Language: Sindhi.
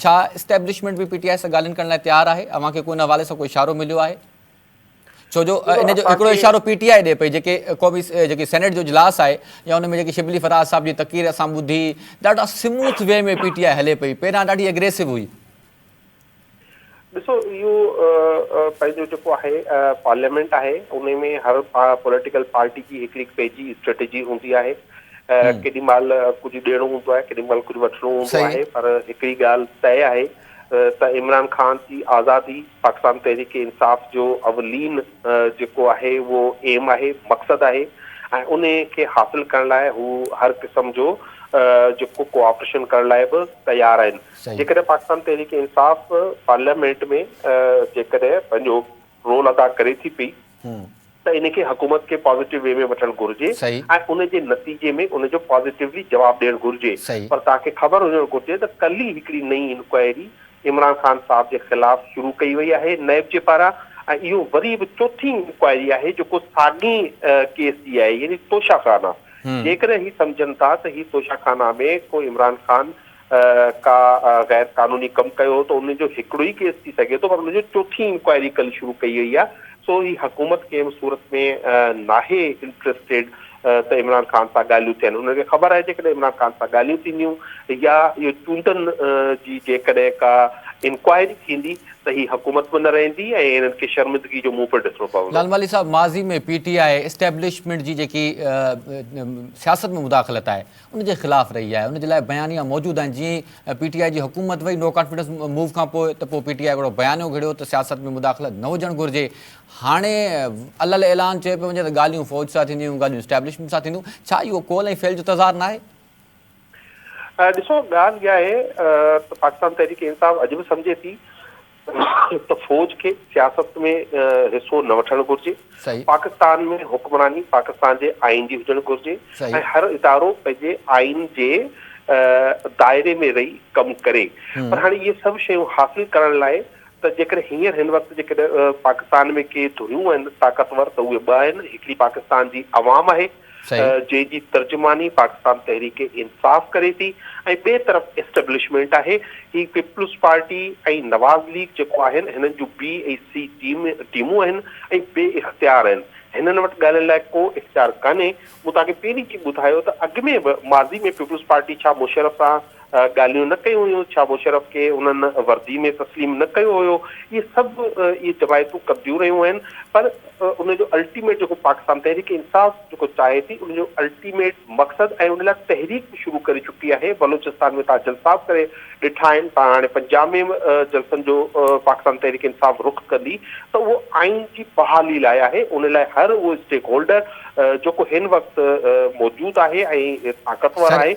ڇا اسٽيبلشمينٽ به پي ٽي آء سان ڳالهين ڪرڻ لاء تيار آهي؟ اوهان کي ڪو ان حوالي سان ڪو اشارو مليو آهي؟ ڇو جو ان جو هڪڙو اشارو پي ٽي آء ڏي پئي جيڪي قومي جيڪي سينيٽ جو اجلاس آهي يا ان ۾ جيڪي شبلي فراز صاحب جي تقرير اسان ٻڌي ڏاڍا سموٿ وي ۾ پي ٽي آء هلي پئي پهريان ڏاڍي اگريسو هئي. ڏسو اهو پنهنجو جيڪو آهي پارليامينٽ آهي ان ۾ هر پوليٽيڪل پارٽي جي هڪڙي پنهنجي اسٽريٽجي هوندي آهي ڪيڏي مهل ڪجهه ڏيڻو هوندو آهي ڪيڏي مهل ڪجهه وٺڻو هوندو آهي پر هڪڙي ڳالهه طئي آهي ته عمران خان جي آزادي پاڪستان تحريڪ انصاف جو اولين جيڪو آهي اهو ايم آهي مقصد آهي ۽ ان کي حاصل ڪرڻ لاء هو هر قسم جو جيڪو ڪوآپريشن ڪرڻ لاء به تيار آهن جيڪڏهن پاڪستان تحريڪ انصاف پارليامينٽ ۾ جيڪڏهن پنهنجو رول ادا ڪري ٿي پئي ته ان کي حڪومت کي پازيٽو وي ۾ وٺڻ گهرجي ۽ ان جي نتيجي ۾ ان جو پازيٽولي جواب ڏيڻ گهرجي پر توهان کي خبر هجڻ گهرجي ته ڪلهه ئي هڪڙي نئين انڪوائري عمران خان صاحب جي خلاف شروع ڪئي وئي آهي نيب جي پاران ۽ اهو وري به چوٿين انڪوائري آهي جيڪو ساڳي ڪيس جي آهي يعني توشا خانه جيڪڏهن هي سمجهن ٿا ته هي توشا خانه ۾ ڪو عمران خان ڪا غير قانوني ڪم ڪيو هو ته ان جو هڪڙو ئي ڪيس ٿي سگهي ٿو پر ان جو چوٿين انڪوائري ڪلهه شروع ڪئي وئي آهي سو هي حڪومت ڪنهن به صورت ۾ ناهي انٽريسٽيڊ ته عمران خان سان ڳالهيون ٿين انهن کي خبر آهي جيڪڏهن عمران خان سان ڳالهيون ٿينديون يا اهو چونڊن جي جيڪڏهن ڪا انڪوائري ٿيندي ته هي حڪومت به نه رهندي ۽ هنن کي شرمندگي جو منهن پڻ ڏسڻو پوندو. لال مالهي صاحب ماضي ۾ پي ٽي I establishment جي جيڪي سياست ۾ مداخلت آهي ان جي خلاف رهي آهي ان جي لاء بيانيا موجود آهن جيئن ئي پي ٽي آء جي حڪومت وئي نو ڪانفيڊنس موو کان پوء ته پوء پي ٽي آء هڪڙو بيانيو گهڙيو ته سياست ۾ مداخلت نه هجڻ گهرجي هاڻي علل اعلان چيو پيو وڃي ته ڳالهيون فوج سان ٿينديون ڳالهيون اسٽيبلشمينٽ سان ٿينديون ڇا اهو قول ۽ فعل جو تضاد ناهي؟ ڏسو ڳالهه اها آهي ته پاڪستان تحريڪ انصاف اڄ به سمجهي ٿي ته فوج کي سياست ۾ حصو نه وٺڻ گهرجي، پاڪستان ۾ حڪمراني پاڪستان جي آئين جي هجڻ گهرجي ۽ هر ادارو پنهنجي آئين جي دائري ۾ رهي ڪم ڪري پر هاڻي اهي سڀ شيون حاصل ڪرڻ لاء ته جيڪڏهن هينئر هن وقت جيڪڏهن پاڪستان ۾ ڪي ڌريون آهن طاقتور ته اهي ٻه آهن هڪڙي پاڪستان جي عوام آهي جنهن جي ترجماني پاڪستان تحريڪ انصاف ڪري ٿي ۽ ٻئي طرف اسٽيبلشمينٽ آهي. هي پيپلز پارٽي ۽ نواز ليگ جيڪو آهن هنن جون بي ۽ سي ٽيم ٽيمون آهن ۽ بي اختيار آهن. هنن وٽ ڳالهين لاء ڪو اختيار ڪانهي. مون توهان کي پهرين ئي ٻڌايو ته اڳ ۾ به ماضي ۾ پيپلز پارٽي ڇا مشرف سان ڳالهيون نه ڪيون هيون، ڇا مشرف کي انهن وردي ۾ تسليم نه ڪيو هيو، اهي سڀ اهي جماعتون ڪنديون رهيون آهن پر ان جو الٽيميٽ جيڪو پاڪستان تحريڪ انصاف جيڪو چاهي ٿي ان جو الٽيميٽ مقصد ۽ ان لاء تحريڪ به شروع ڪري چڪي آهي، بلوچستان ۾ توهان جلسا به ڪري ڏٺا آهن، توهان هاڻي پنجاب ۾ به جلسن جو پاڪستان تحريڪ انصاف رخ ڪندي ته اهو آئين جي بحالي لاء آهي، ان لاء هر اهو اسٽيڪ هولڊر جيڪو هن وقت موجود آهي ۽ طاقتور آهي.